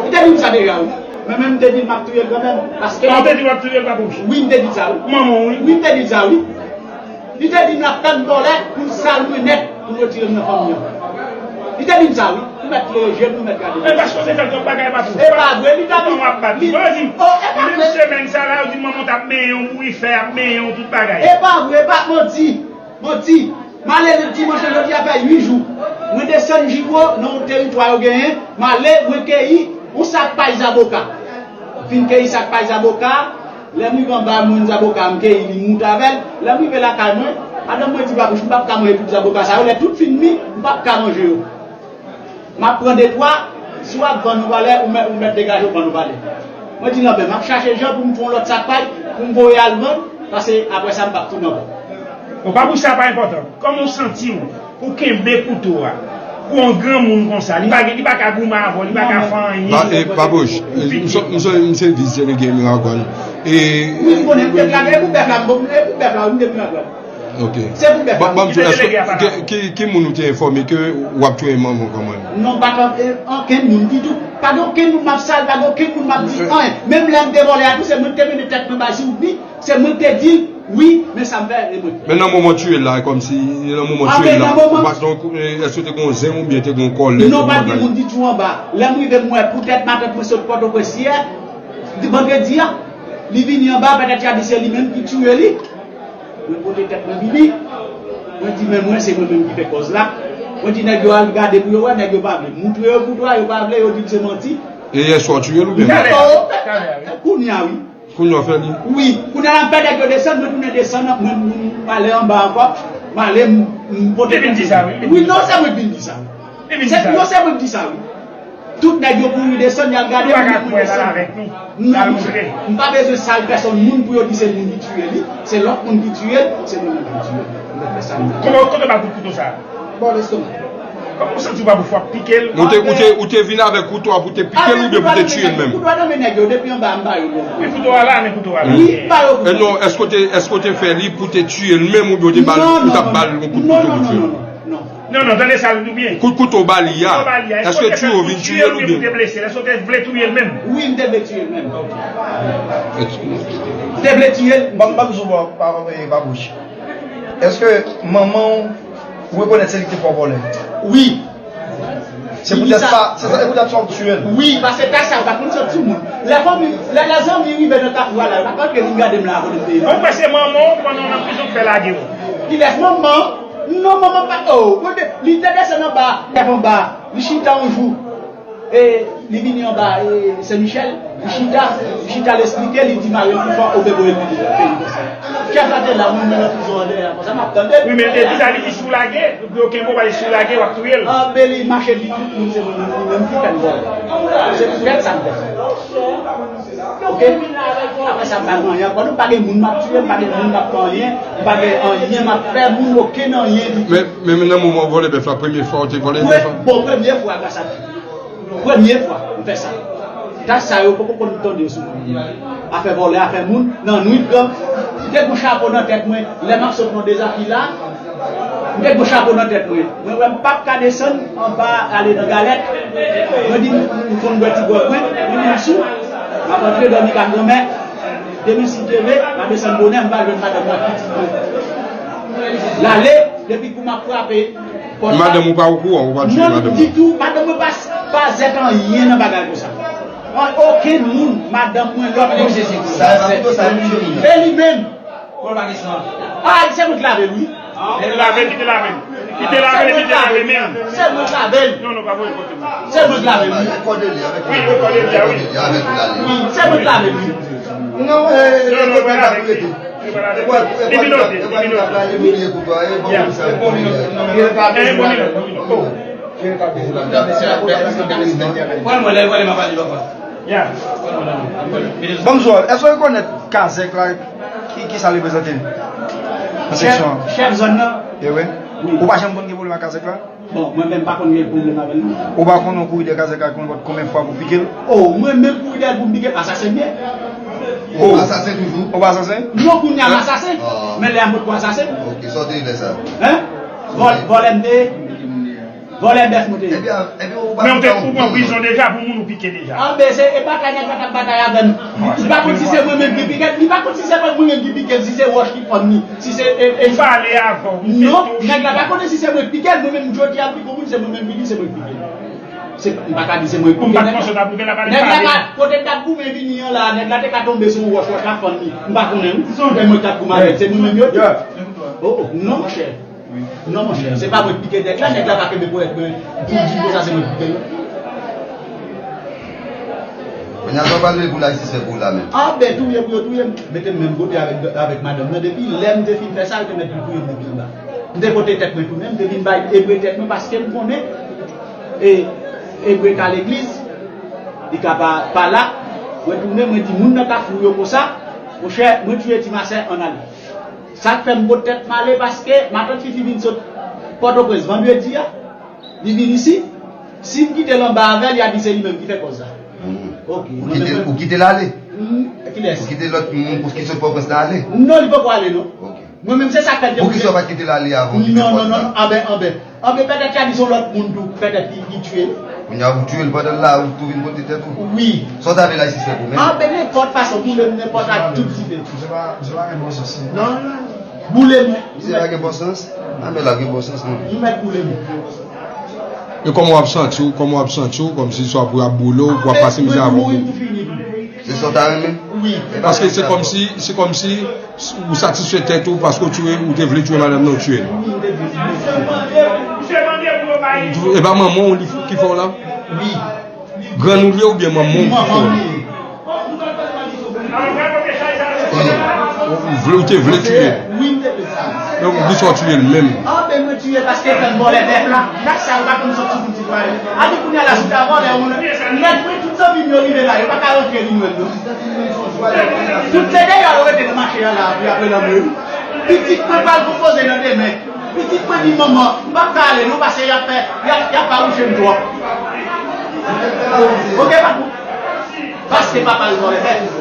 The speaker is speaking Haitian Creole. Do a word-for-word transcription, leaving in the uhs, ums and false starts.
Li te di m sa deja, wi. Mwen menm, m te di l m ap touye l kanmenm. Paske. Ah, ou te di w ap touye l, Papouch? Wi, m te di l sa, wi. Manman w, wi. Wi, m te di l sa, wi. Li te di m l ap tann vòlè pou l sal mwen nèt, pou l retire m nan fanmi an. Li te di m sa, wi. Ou mèt leve je nou, ou mèt gade. E, paske w te fè l twòp bagay, Papouch. E pa vre, li ta di. Manman w ap bat li. Li, oh, e pa vre. Menm semèn sa la, yo di manman w t ap menyen w, bourifè ap menyen w, tout bagay. E pa vre, e pa manti. Manti. M ale dimanch lan, jodi a fè uit jou. Mwen desann Jiwo nan yon teritwa yo genyen. M ale, mwen keyi yon sak pay zaboka. Fin keyi sak pay zaboka, lè m rive anba, m jwenn zaboka, m keyi li, m moute avè l. Lè m rive lakay mwen, madanm mwen di, Papouch, m p ap ka manje tout zaboka sa yo, lè tout fin mi, m p ap ka manje yo. M ap pran de twa, si w ap vann yon valè, ou mèt, ou mèt degaje w vann yon valè. Mwen di, Lanbè, m ap chache jan pou m fè yon lòt sak pay, pou m voye al vann, paske apre sa, m p ap tounen ankò. Bon, Papouch, sa pa enpòtan. Kòman w santi w pou kenbe kouto a? Pou yon granmoun konsa, li pa gen, li pa ka goumen avè w, li pa ka fè anyen. Ba, e, Papouch, e, m se, m se, m se vis delege Miragwàn. E, wi, m konnen, m te trake, e pou bèf la, m, e pou bèf la, m te Miragwàn. Ok. Se pou bèf la. Ban, ban m di w, èske, ki, ki, ki moun ou te enfòme ke w ap touye manman w kanmenm? Non, pa t, e, okenn moun ditou. Pa gen okenn moun m ap sal, pa gen okenn moun m ap di anyen. Menm lè m te vòlè a tou, se mwen ki te mennen tèt mwen bay Siribni, se mwen ki te di l, wi, men sa m fè, e mwen. Men nan moman w touye l la, kòmsi, nan moman w touye l la, ou pa t, donk, e, èske te gen yon zen oubyen te gen yon kòlè? Non, pa t gen moun ditou anba. Lè m rive, m wè, poutèt matant mwen sot Pòtoprens yè, di vandredi a, li vini anba, petèt y a di se li menm ki touye li. Mwen pote tèt mwen vini. Mwen di, men mwen, se mwen menm ki fè kòz la. Mwen di, nèg yo al gade pou yo wè, nèg yo pa vle. M moutre yo kouto a, yo pa vle, yo di m se manti. E yèswa w touye l oubyen? Talè a, talè a, wi. Kounye a, wi. Kounye a w fè li? Wi. Kounye a, m fè nèg yo desann, mwen tounen desann, mwen, m, m ale anba ankò. M ale, m, m pote tèt mwen. Li vin di sa, wi. Wi, non, se mwen ki vin di sa, wi. Li vin di sa. Non, se mwen ki di sa, wi. Tout nèg yo kouri desann, y al gade moun ki kouri desann. Non, m pa bezwen sal pèsonn moun pou yo di se moun ki tiye li, se lòt moun ki tiye l, se mwen menm ki tiye l. M te fè sa m te. Kòman, kote w ba kout kouto sa? Bò lestomak. Kòman w santi w pa pou fwa pike l? Ou te, ou te, ou te vin avèk kouto a pou te pike l oubyen pou te tiye l menm? Kouto a nan men nèg yo, depi anba a m ba yo l. Men kouto a la, men kouto a la. Wi, m ba yo kouto. E non, èske w te, èske w te fè li pou te tiye l menm oubyen w te ba l, ou t ap ba l yon kout kouto pou tiye l? Non, non, non, non, non. Non, non, tande sa, Loubyen. Kout kouto w ba li a, èske w te fè l pou tiye l oubyen pou te blese l? Èske w te vle touye l menm? Wi, m te vle tiye l menm. M te vle tiye l. Ban m, ban m di w, pa, pa, pa, pa bouch. Èske manman w, ou rekonèt se li ki te fè w vòlè? Wi. Se poutèt sa, se sa, se poutèt sa w tiye l? Wi, paske ta sa, yo pa konn sòt sou moun. Lè fanmi, lè, lè zanmi rive nan Kafou a la, yo pa konn ke vin gade m la kote m te ye. Ou kwè se manman w pandan w nan prizon k fè lage w? Kilès manman? Non, manman pa, oh, kote, li te desann anba, lève anba, li chita yon jou. E, li vini anba, e, Sen Michèl, li chita, li chita, l esplike, li di mari l pi fò, obe voye l vini nan peyi konsa. Chèf la te la, moun nan prizon an dèyè, konsa m ap tande l. Wi, men l te di sa, li di si w lage, yo kenbe w, paske si w lage, w ap touye l. Anben li mache di tout moun se mwen menm, li menm ki fè m vòlè. Se poutèt sa m fè sa. Oke? Apre sa, m pa gen anyen ankò, non, m pa gen moun m ap tiye, m pa gen moun m ap fè anyen, m pa gen anyen m ap fè moun, okenn anyen ditou. Men, men, men nan moman w vòlè bèf la, premye fwa w te vòlè bèf la? Bon, premye fwa, gras a Dye. Premye fwa m fè sa. Tach sa yo poko konn tande yo sou mwen. Afè vòlè, afè moun, nan nwit gang. M te gon chapo nan tèt mwen, lè m ap sot nan Dezafila, m te gon chapo nan tèt mwen. Mwen wè m p ap ka desann anba ale nan Galèt. Mwen di m, m konn bwè ti gwòg mwen, mwen di m sou. M ap antre dòmi ka granmè. Demen si Dye vle, m a desann bonè, m va jwenn madanm mwen ak pitit mwen. L ale, depi kou m ap frape, Madanm ou pa okouran, ou pa tiye madanm ou? Non, ditou, madanm mwen pa, pa zèt anyen nan bagay konsa. An okenn moun, madanm mwen, lòt moun. E li menm. Ah, se mwen ki lave l, wi. Li lave l, li te lave l. Li te lave l, li te lave menm. Se mwen ki lave l. Non, non, pa voye kote mwen. Se mwen ki lave l, wi. Wi, se mwen ki lave l, wi. Non, eh, non, non, non, non, non, non. Li vin note, li vin note. Ya. E bon, li note, li note. Oh. Ya. Ban m di w, èske w rekonèt Kazèk la, ki, ki sa l reprezante nan seksyon an? Chèf, chèf zòn nan? E wi. Wi. Ou pa janm konn gen pwoblèm ak Kazèk la? Bon, mwen menm pa konn gen pwoblèm avè l, non. Ou pa konn yon kouri dèyè Kazèk la konn konbyen fwa pou pike l? Oh, mwen menm kouri dèyè l pou m pike l, asasen m ye. Oh. Asasen toujou? Ou pa asasen? Non, kounye a m asasen. Ah. Men lè a m potko asasen. Ok, sa w te ye lè sa? Hein? Vòl-, vòlè m te ye. Vòlè bèf nou te ye. Ebyen, ebyen, ou pa Men ou te, ou pran prizon deja pou moun ou pike deja. Anben, se, e batay nèg la t ap batay avè m. Li pa konn si se mwen menm ki pike l, li pa konn si se mwen menm ki pike l, si se wòch ki fann li, si se, e, e, Ou pale avè w, ou te Non, nèg la pa konnen si se mwen ki pike l, mwen menm jodi a m pike yon moun, se mwen menm ki di se mwen ki pike l. Se, m pa ka di se mwen ki pike nèg la. Nèg la pa, kote l t ap goumen vini an la, nèg la te ka tonbe sou yon wòch, wòch la fann li. M pa konnen, wi. Se mwen ki t ap goumen avè l, se mwen menm yo di. Oh, non, monchè. Non, monchè, se pa mwen ki pike nèg la, nèg la pa kenbe ponyèt mwen pou di konsa se mwen ki pike l. Kounye a sa w pral veye pou lajistis fè pou ou la menm. Anben, touye pou yo touye m. Mete m menm kote avèk, avèk madanm nan. Depi lè m te fin fè sa, yo te mèt vin touye m depi anba. M te pote tèt mwen tounen, m te vin bay ebre tèt mwen paske m konnen, e, ebre ka legliz, li ka pa, pa la. Mwen tounen, mwen di moun nan Kafou yo konsa, monchè, mwen touye ti masè, ann ale. Sa k fè m pot tèt m ale, paske matant Fifi vin sot Pòtoprens vandredi a, li vin isi. Si m kite l anba avè l, y a di se li menm ki fè kòz la. Mhm. Ok. Ou kite l, ou kite l ale? Mm, kilès? Ou kite lòt moun pou ki sot Pòtoprens la ale? Non, li poko ale, non. Ok. Mwen menm, se sa k fè l te Poukisa w pa t kite l ale avan w kite pòt la? Non, non, non, anben, anben. Anben, petèt y a di se yon lòt moun tou, petèt ki, ki touye l. Kounye a ou touye l pandan l la, ou tou vin pote tèt ou? Wi. Sa w ta vle lajistis fè pou menm? Anben, nenpòt fason, boule m nenpòt ak tout dife. Misye pa, misye pa gen bon sans, non. Non, non. Boule m. Misye pa gen bon sans? Anben l ap gen bon sans, non. Ou mèt boule m. E kòman w ap santi w, kòman w ap santi w, kòmsi swa pou y ap boule w, pou w ap pase mizè avan w? Mwen tou mouri, m tou fini tou. Se sa w ta renmen? Wi. Paske se kòmsi, se kòmsi ou satisfè tèt ou paske w touye, ou te vle touye madanm nan, ou touye l. Wi, m te vle touye. E pa manman w li ki fè w la? Wi. Grann ou li ye oubyen manman w ki fè w? Manman m li ye. Ou vle, ou te vle touye l. Wi, m te vle sa. Donk, ou di sa w touye l menm. Anben mwen touye l paske fè m vòlè bèf la. Gad sa, yo pa konn sòti pou ti pale. A di kounye a la, si w ta vòlè, ou nèt mwen, tout zanmi m yo rive la, yo pa ka rantre vin jwenn nou. Tout se deyò yo rete nan mache a la, apre, apre lanmò. Pitit mwen pral konpoze nan demen. Pitit mwen di, "Manman, m p ap ka ale non, paske y ap fè, y ap, y ap fawouche m twòp." Ok, papou? Paske papa l vòlè bèf.